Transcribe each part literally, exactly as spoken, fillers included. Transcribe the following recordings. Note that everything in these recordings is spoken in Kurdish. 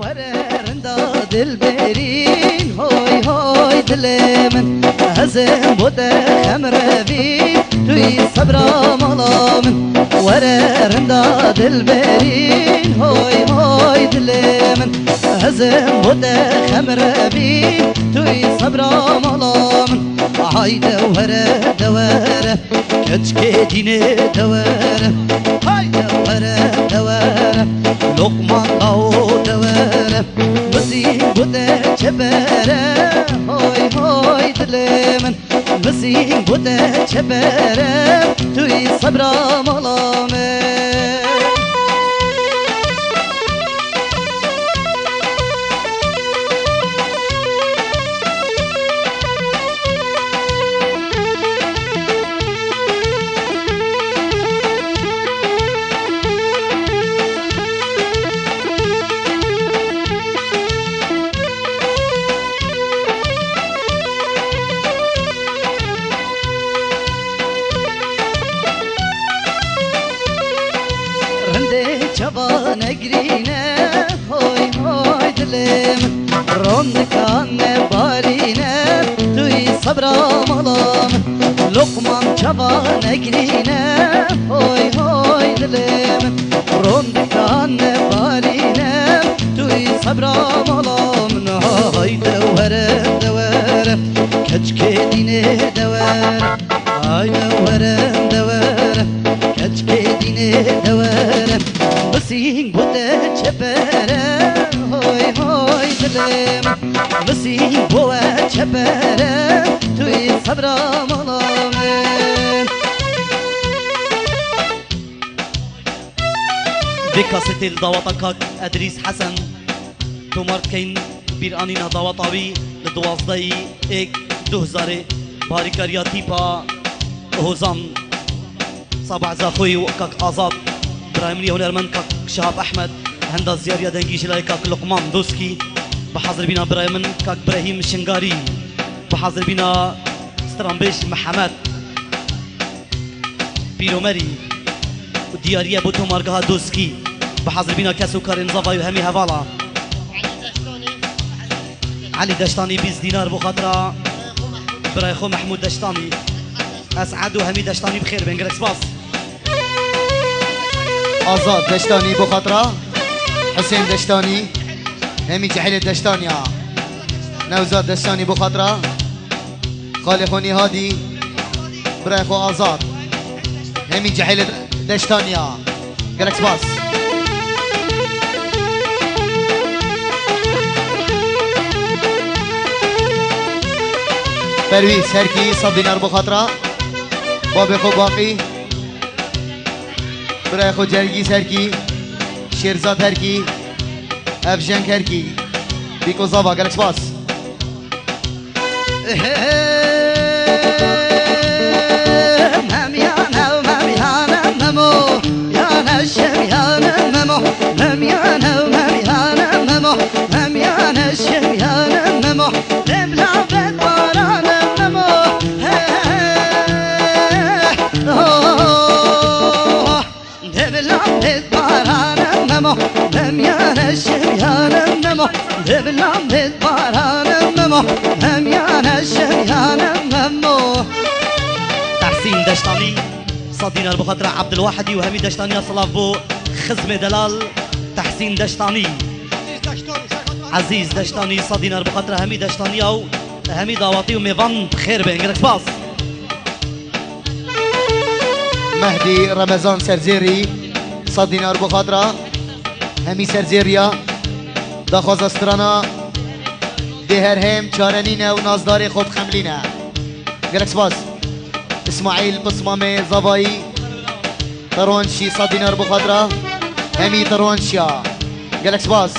Were rinda dilberîn, hoy hoy dilê min. Ez ê bo te xem revî, tu yî sebra mala min. Were rinda dilberîn, hoy hoy dilê min. Ez ê bo te xem revî, tu yî sebra mala min. Hayde were de were, keçkê dînê de were. Hayde were de were, Lokman Awo de were. Misîng gote çepere, hoy hoy dilê min. Misîng gote çepere, tu yî sebra mala min. Rindê çavan egrîne, hoy hoy dilê min. Rondikan ne barîne, tu yî sebra mala min. Lokman çavan egrîne, hoy hoy dilê min. Rondikan ne barîne, tu yî sebra mala min. Hayde were de were, keçkê dînê de were. Hayde were de were, keçkê dînê de were. Misîng bo te çepere, hoy hoy dilê min. Misîng bo we çepere, tu yî sebra mala min. Vê kasetê li dawata kak Edrîs Hesen tomar dikeyn, bîranîna dawata wî li duwazdehî êk du hezarê, bi harîkariya tîpa Hozan Sabah Zaxoyî û kak Azad, birayê min yê hunermend kak Şihab Ehmed, henda ziyariya dengî ji layê kak Luqman Doskî, bi hazirbîna birayê min kak Birahîm Şingarî, bi hazirbîna stranbêj Mihemed Pîromerî û diyariye bo tomargeha Doskî, bi hazirbîna kes û karên Zavayî û hemî hevala. Elî Deştanî bîst dînar bo xatira birayê xwe Mehmûd Deştanî. Es'ed û hemî Deştanî bi xêr bên. Gelek spas. Azad Deştanî bo xatira Husên Deştanî, hemî cehilê Deştaniya. Newzad Deştanî bo xatira xalê xwe Nîhadî, birayê xwe Azad. Hemî cehilê Deştaniya. Gelek spas. Perwîz Herkî, sed dînar bo xatira babê xwe Baqî, birayê xwe Cergîz Herkî, Şêrzad Herkî, Evjeng Herkî, Bîko Zava. Gelek spas. Memyane, memyane, memo, yane şemyane, memo, memyane, memyane, memo, memyane şemyane, memo, demla bet barane, memo, he, oh. Devilan bit barane memo, memyane şevyane memo. Devilan bit barane memo, memyane şevyane memo. Tehsîn Deştanî, sed dînar bi xatira Abdulwahidî û hemî Deştaniya silav bo xizmê delal Tehsîn Deştanî. Ezîz Deştanî, sed dînar bi xatira hemî Deştaniya û hemî dawatî û mêvan bi xêr bên. Gelek spas. Mehdî Remezan Serzêrî, sed dînar bo xatira hemî Serzêriya, daxwaza strana dê her hêm çare nîne û nazdarê xwe bixemilîne. Gelek spas. Îsmaîl Pismamê Zavayî, Terwanşî, sed dînar bo xatira hemî Terwanşiya. Gelek spas.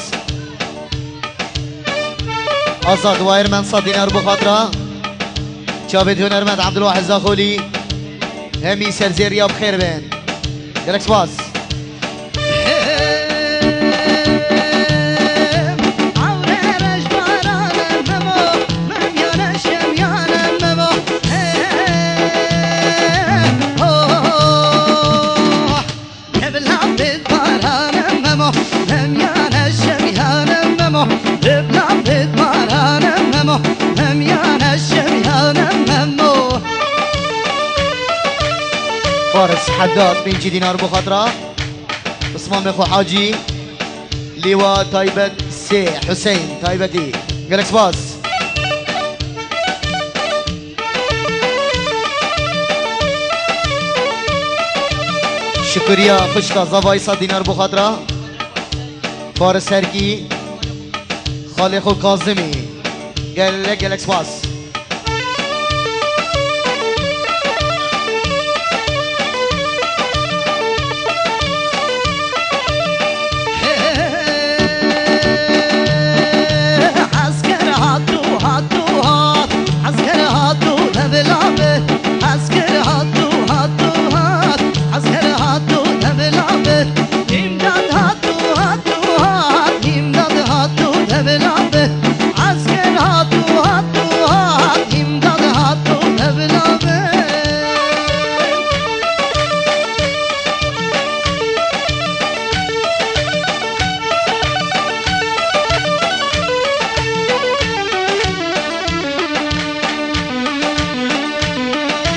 Azad Wayirmen, sed dînar bo xatira çavê hunermend Abdulwahid Zaxolî, hemî Serzêriya bi xêr bên. Gelek spas. Evla bit barane memo, memyane şevyane Li blavê barane Memo, Mem yane şev yane Memo. Faris Heddad, pêncî dînar bo xatira Ismamê xwe Hacî, Lîwa taybet sê, Huseyîn taybetî. Gelek spas. Şukuriya xwişka Zavayî, sed dînar bo xatira Faris Serkî, xalê xwe Kazimî. Gelek, gelek spas. Esker hat û hat û hat, esker hat û tevla be, esker hat û hat û hat, esker hat û tevla be. Îmdad hat û hat û hat, îmdad hat û tevla be. Esker hat û hat û hat, îmdad hat û tevla be.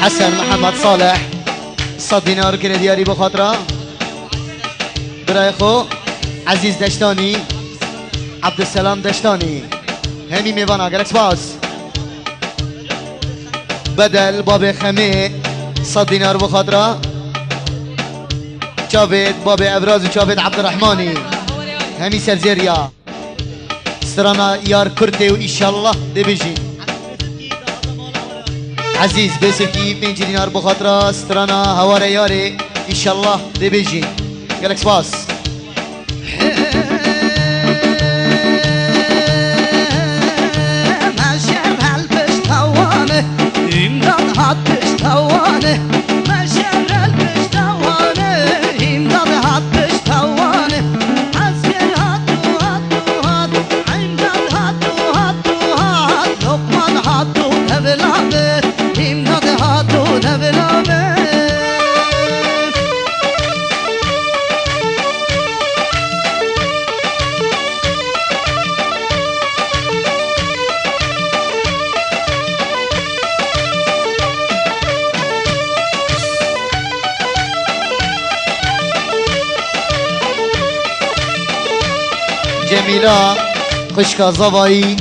Hesen Mihemed Salih, sed dînar krediyarî bo xatira birayê xwe Ezîz Deştanî, Ebdulselam Deştanî. Hemî mêvana gelek spas. Bedel babê Xemê, sed dînar bo xatira çavêt babê Evraz û çavêt Ebdirehmanî. Hemî serzêriya. Strana yar kurtê û îşallah dê bijî. Ezîz Bêsirkî, pêncî dînar bo xatira strana heware yarê, îşallah dê bijî. Gelek spas. Meşer hel pişta wane, îmdad hat pişta wane. Meşer hel pişta wane, îmdad hat pişta wane. Esker hat û hat û hat, îmdad hat û hat û hat. Lokman hat û tevla be, îmdad hat û tevla be. Cemîla, xwişka Zavayî,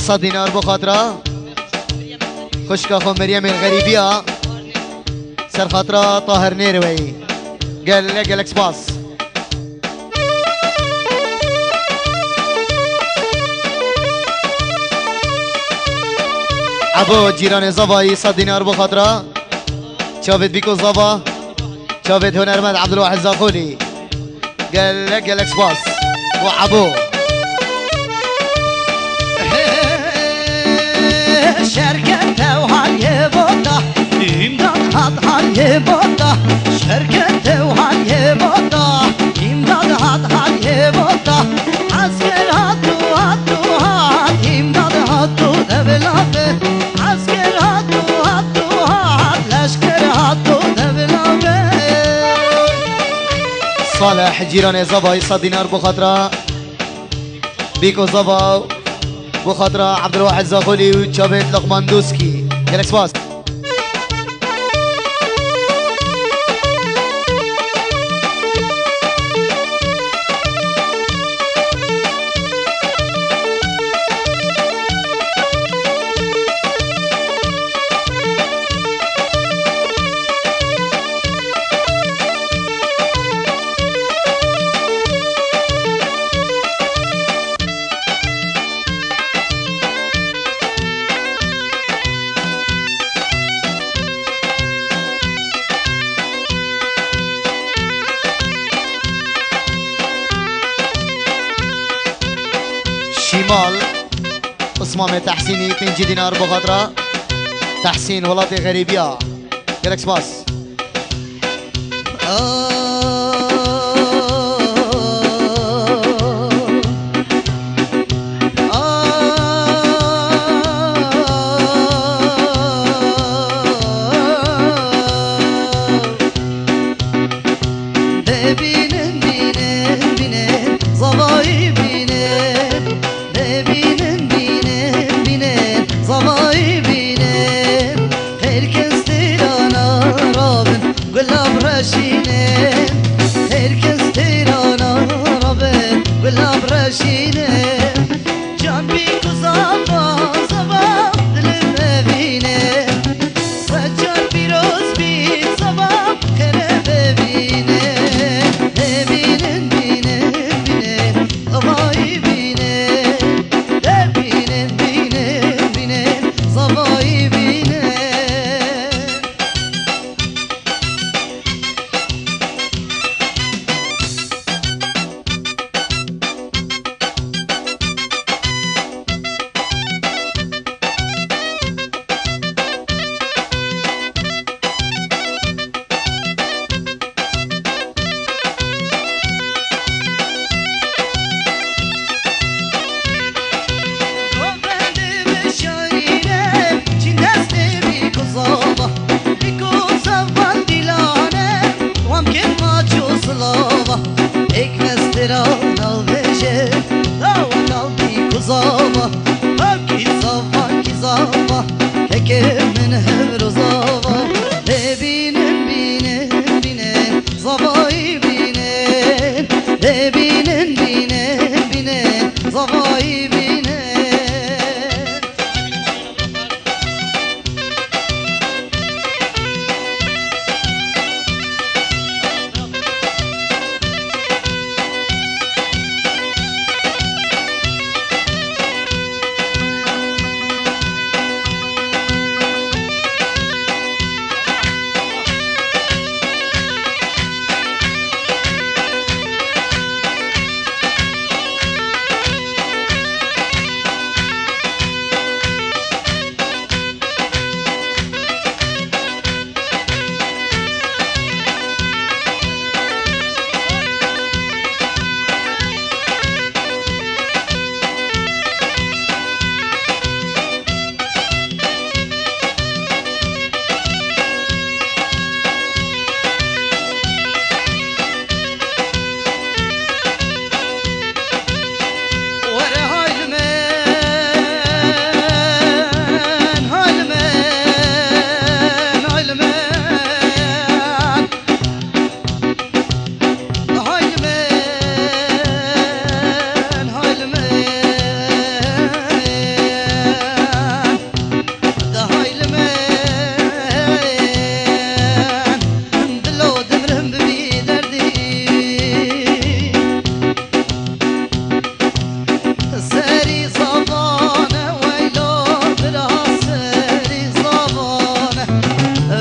sed dînar bo xatira xwişka xwe Meryemê Xerîbiya, ser xatira Tahir Nêrweyî. Gelek, gelek spas. Ebo cîranê Zavayî, sed dînar bo xatira çavêt Bîko Zava, çavêt hunermend Ebdulwahid Zaxolî. Gelek, gelek spas. Bo Ebo. Şerket ew halê bota, îmdad hat halê bota. Şerket ew halê bota, îmdad hat halê bota. Esker hat û hat û hat, îmdad hat û tevla be. Esker hat û hat û hat, leşker hat û tevla be. Salih cîranê Zavayî, sed dînar bo xatira Bîko Zava, bo xatira Ebdulwahid Zaxolî û çavêt Lokman Doskî. Gelek spas. Şîmal, Ismamê Tehsînî, pêncî dînar bo xatira Tehsîn, welatê xerîbiya. Gelek spas. Dê bînin, bînin, bînin, zavayî bînin. Çê, dawa kalbî ku zava, ev kî zava, kî zava, kekê min hevro zava. Lê bînin, bînin, bînin, zavayî bînin. Lê bînin, bînin, bînin, zavayî bînin. Were hay li min, hay li min, hay li min. Hay li min, hay li min. De hay li min, dilo dimrim bi vî derdî. Serî zavane weylo, bira serî zavane.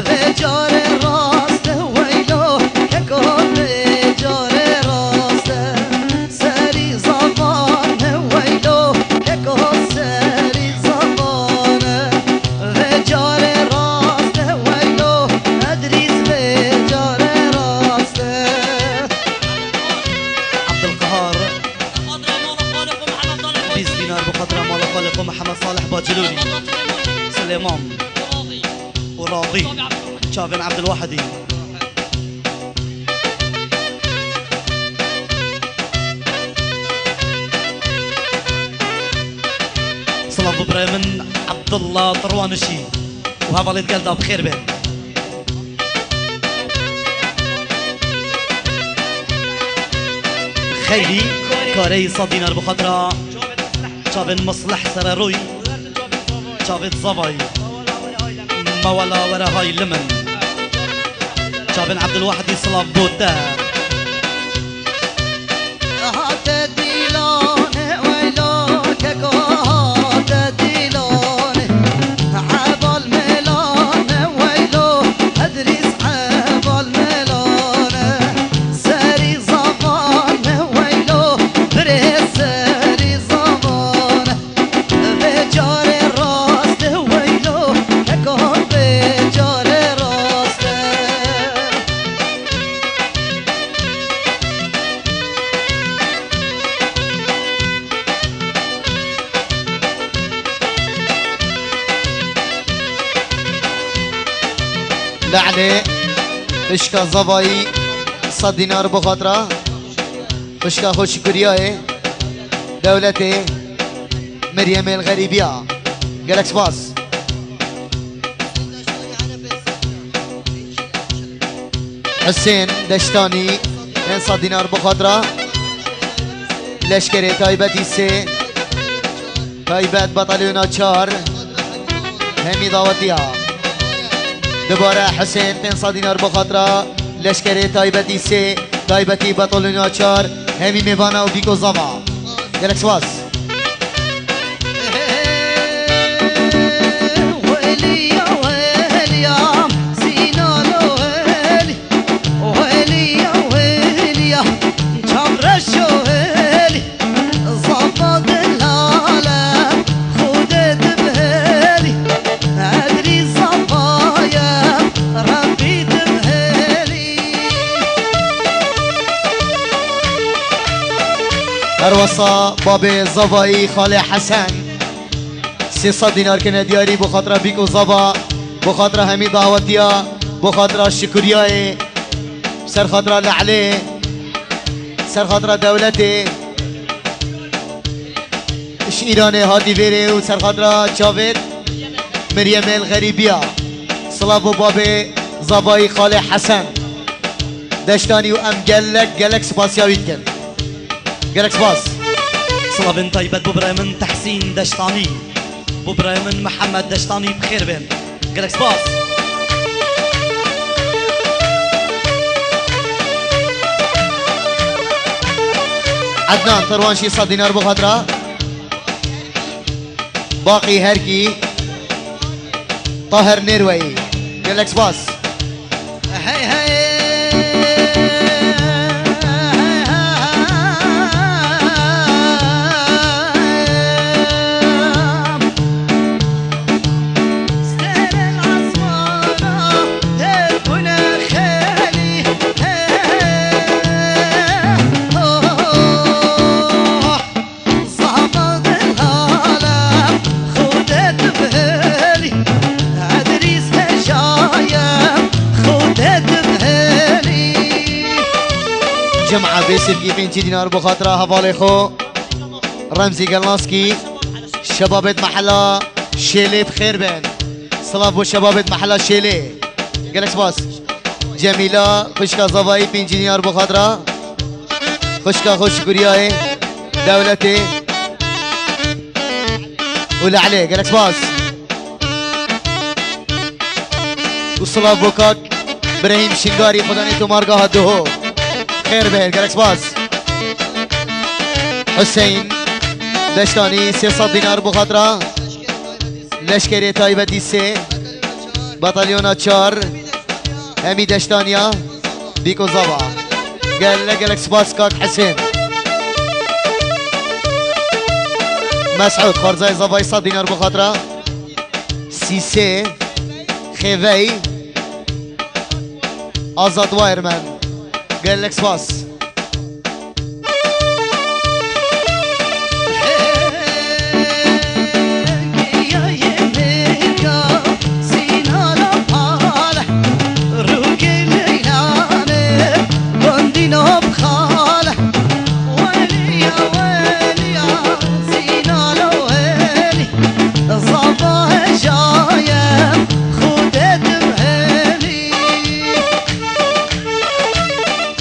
Vê carê rast e weylo, keko vê carê rast e. Serî zavane weylo, keko serî zavane. Vê carê rast e weylo, Edrîs vê carê rast e. Abdulqehar. Bîst dînar bi xatira mala xalê xwe Mihemed Salih Bacilûnî. Silêman. Û Radî. Çavên Ebdulwahidî. Silav bo birayê min Abdullah Tirwanişî û hevalê digel de bi xêr bên. Xeyrî, kareyî sed dînar bi xatira çavên Mislih Sererûyî, çavê Zavayî, mewela were hay li min. Çavên Ebdulwahidî silav bo te. Hate dîlane weylo, keko hate dîlane. Hebal mêlane weylo, Edrîs hebal mêlane. Serî zavane weylo, birê serî zavane. Vê carê rast e weylo, keko vê carê rast e. Lale, xwişka Zavayî, sed dînar bo xatira xwişka xwe Şukriyayê, Dewletê, Meryemê li Xerîbiya. Gelek spas. Husên Deştanî, pênc sed dînar bo xatira leşkerê taybetî sê, taybet batalyona çar, hemî dawetiya. Dubare Husên, pênc sed dînar bo xatira leşkerê taybetî sê, taybetî batalyona çar, hemî mêvana û bîko zava. Gelek spas. Wêliya, wêliya, Sînano wêlî. Wêliya, wêliya, Çavreşo wêlî. Zava delale, Xwedê dibhêlî. Edrî zavaye, Rebbî dibhêlî. Her wesa babê Zavayî Xalê Hesen sê sed dînar kene diyarî bo xatira bîk û zava, bo xatira hemî dawetiya, bo xatira şikuriyayê, ser xatira Le'lê, ser xatira Dewletê. Ji Îranê hatî vêrê û serxatira çavêt Meryem El Xerîbiya. Silav bo babê zavayî xalê Hesen Deştanî û em gelek, gelek spasiya wî dikin. Gelek spas. Silavên taybet bo birayê min Tehsîn Deştanî, bo birayê min Mihemed Deştanî bi xêr bên. Gelek spas. Ednan Terwanşî sed dînar bo xatira Baqî Herkî, Taher Nêrweyî. Gelek spas. Hey, hey. Cema vê sirkî pêncî dînar bo xatira hevalê xwe Remzî Gelnaskî, şebabêt mehela Şêlê bi xêr bên. Silav bo şebabêt mehela Şêlê. Gelek spas. Cemîla, xwişka zavayî pêncî dînar bo xatira xwişka xwe Şukuriyayê, Dewletê û Le'lê. Gelek spas. Û silav bo kak Birehîm Şingarî, Xudanê tomargeha Duho xêr bihêl. Gelek spas. Huseyîn Deştanî sê sed dînar bo xatira Leşkerê Taybetî sê, Batalyona çar, Hemî Deştaniya, Bîko Zava. Gelek gelek spas kak Hesên. Mes'ud Xwarzayê Zavayî sed dînar bo xatira Sîsê, Xêvey, Azad Wireman. Gelek spas.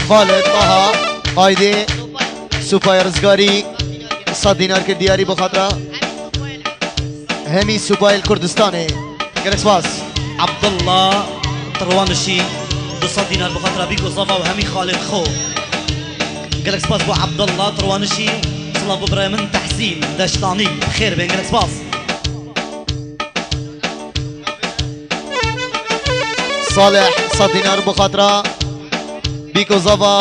Xalid Taha, haydi. Supayê Rizgarî sed dînar kir diyarî bo xatira hemî supayê li Kurdistanê. Gelek spas. Abdullah Tirwanişî du sed dînar bo xatira Bîko Zava û hemî xalên xwe. Gelek spas bo Abdullah Tirwanişî. Silav bo birayê min Tehsîn Deştanî. Bi xêr bên. Gelek spas. Salih sed dînar bo xatira Bîko Zava,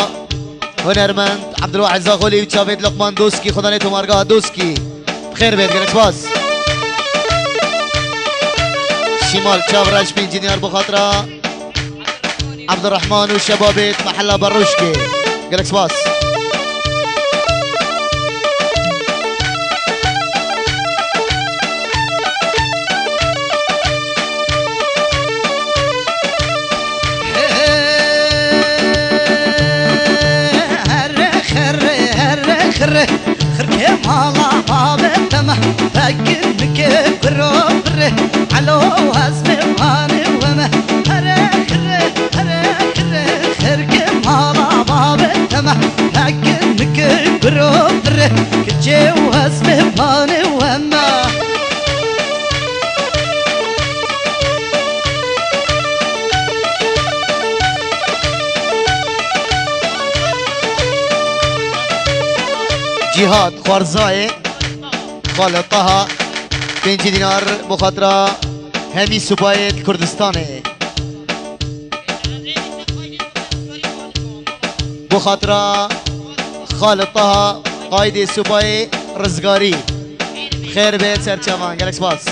hunermend Abdulwahid Zaxolî û çavêt Luqman Doskî, Xudanê tomargeha Doskî bi xêr bêt. Gelek spas. Şîmal Çavreş pêncî dînar bo xatira Abdurrahman û şebabêt Mehella Berruşkê. Gelek spas. Xirkê mala babê te me, pekir nike kuro birê. Elo ez mêvanê we me. Here xire, here xire, xirkê mala babê te me, pekir nike kuro birê. Kiçê û ez mêvanê we me. Cîhad Xwarzayê, Xalid Taha, pêncî dînar bo xatira hemî subayê Kurdistanê. Bo xatira Xalid Taha, qaydê subayê Rizgarî. Xêr be ser çavan. Gelek spas.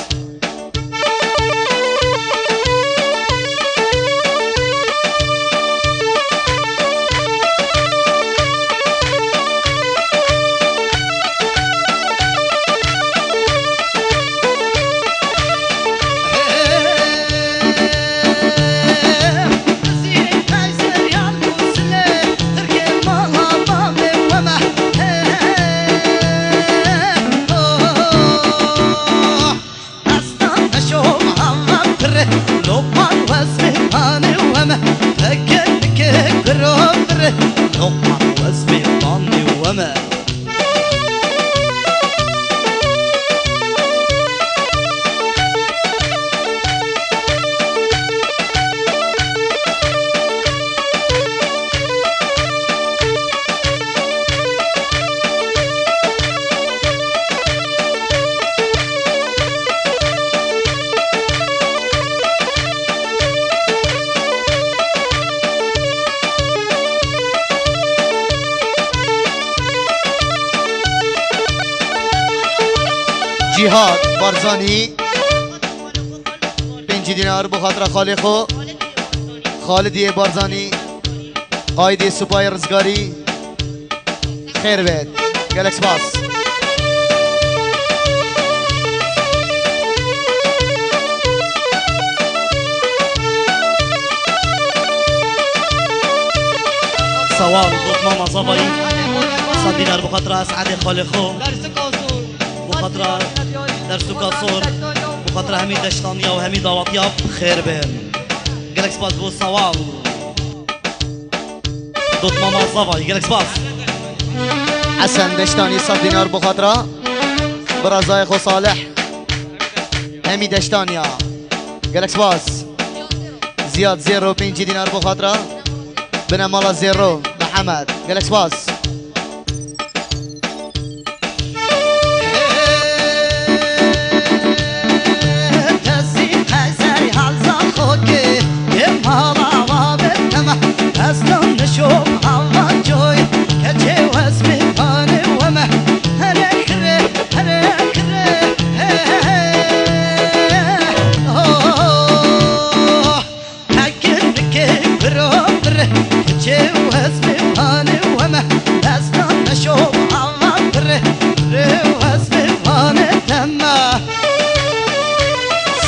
Cîhad Barzanî, pêncî dînar bo xatira xalê xwe, Xalidiyê Barzanî, qaîdê Supayê Rizgarî, xêr bêt. Gelek spas. Sewal, dotmama Zavayî, sed dînar bo xatira Esadê xalê xwe. Bo xatira Dersuka Sor, bo xatira hemî deştaniya û hemî dawatiya bi xêr bin. Gelek spas bo Sewal. Dotmama Zavayî, gelek spas. Hesen Deştanî, sed dînar bo xatira birazayê xwe Salih. Hemî deştaniya. Gelek spas. Ziyad Zêro, pêncî dînar bo xatira binemala Zêro Mihemed. Gelek spas.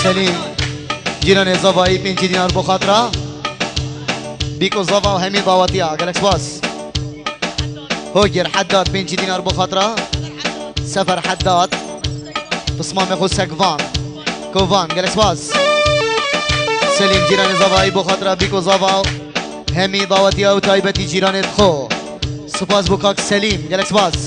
Selîm, cîranê Zavayî, pêncî dînar bo xatira Bîko Zava û hemî dawetiya. Gelek spas. Hogir Heddad, pêncî dînar bo xatira Sefer Heddad. Pismamê xwe Sekvan. Kovan, gelek spas. Selîm, cîranê Zavayî, bo xatira Bîko Zava û hemî dawetiya û taybetî cîranê xwe. Spas bo kak Selîm, gelek spas.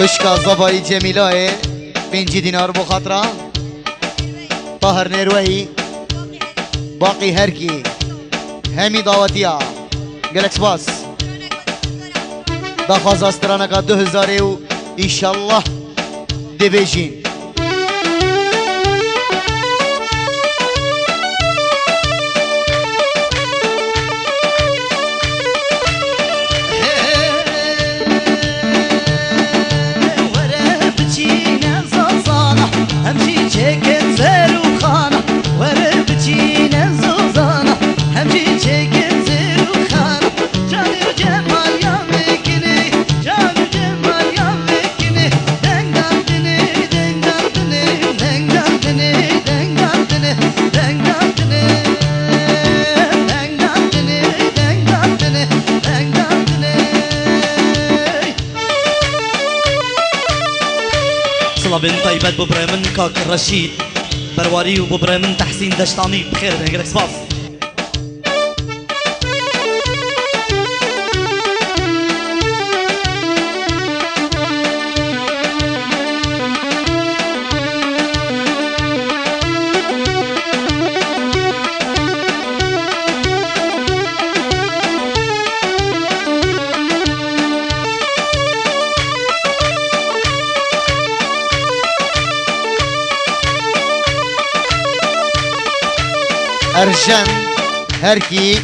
Xwişka Zavayî Cemîlayê, pêncî dînar bo xatira Tahir Nêrwehî, Baqî Herkî, hemî dawetiya. Gelek spas. Daxwaza straneka du hezarê û înşallah dibêjîn. Silavên taybet bo birayê min kak Reşîd Perwarî û bo birayê min Tehsîn Deştanî, bi xêr bin, gelek spas. Erjen Herkî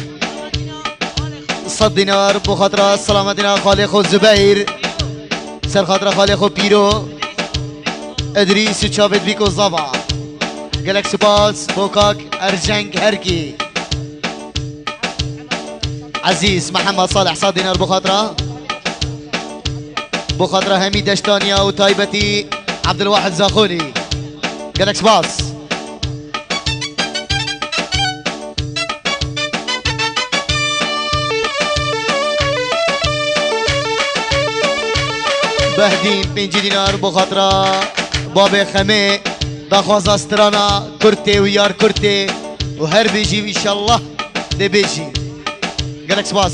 sed dînar bo xatira selametîna xalê xwe Zubeyr. Ser xatira xalê xwe Pîro. Idrîs û çavêt bîko zava. Gelek spas bo kak Erceng Herkî. Ezîz Mihemed Salih sed dînar bo xatira. Bo xatira hemî Deştaniya û taybetî Abdulwahid Zaxolî. Gelek spas. Behdîn pêncî dînar bo xatira babê Xemê, daxwaza strana Kurtê û yar Kurtê û her bêjî û înşallah dê bêjî. Gelek spas.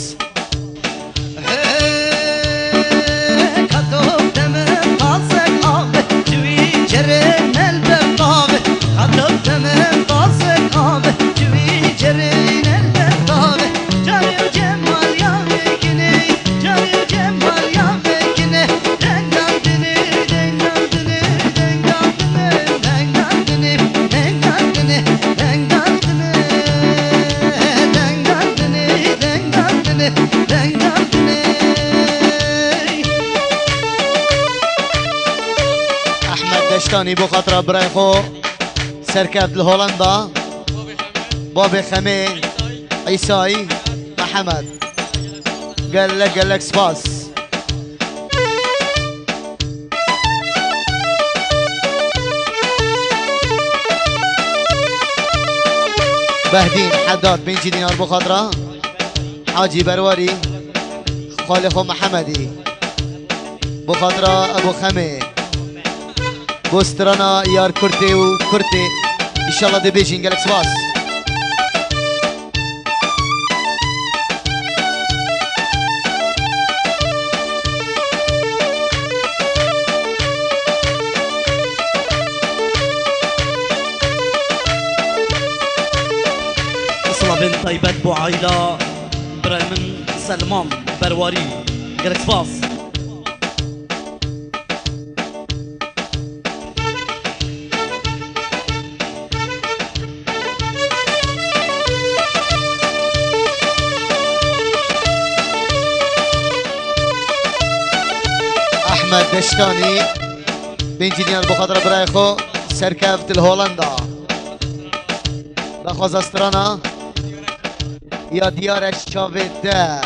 Ehmed Deştanî bo xatira birayê xwe serkeft li Holanda. Babê Xemê, Îsayî, Mihemed. Gelek gelek spas. Behdîn Heddad pêncî dînar bo xatira Hacî Berwarî, xalê xwe Mihemedî, bo xatira Ebû Xemê, bo strana yar Kurtê û Kurtê. Înşallah dê bêjîn. Gelek spas. Silavên taybet bo aîla birayê min Selman Berwarî. Gelek spas. Ehmed Deştanî, pêncî dînar bo xatira birayê xwe serkeft li Holanda. Daxwaza strana ya diyar e çavê te.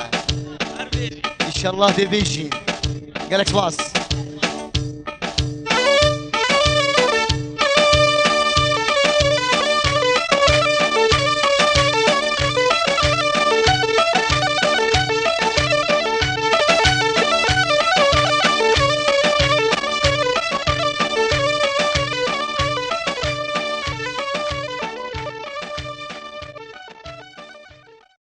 Înşallah dê bêjî. Gelek spas.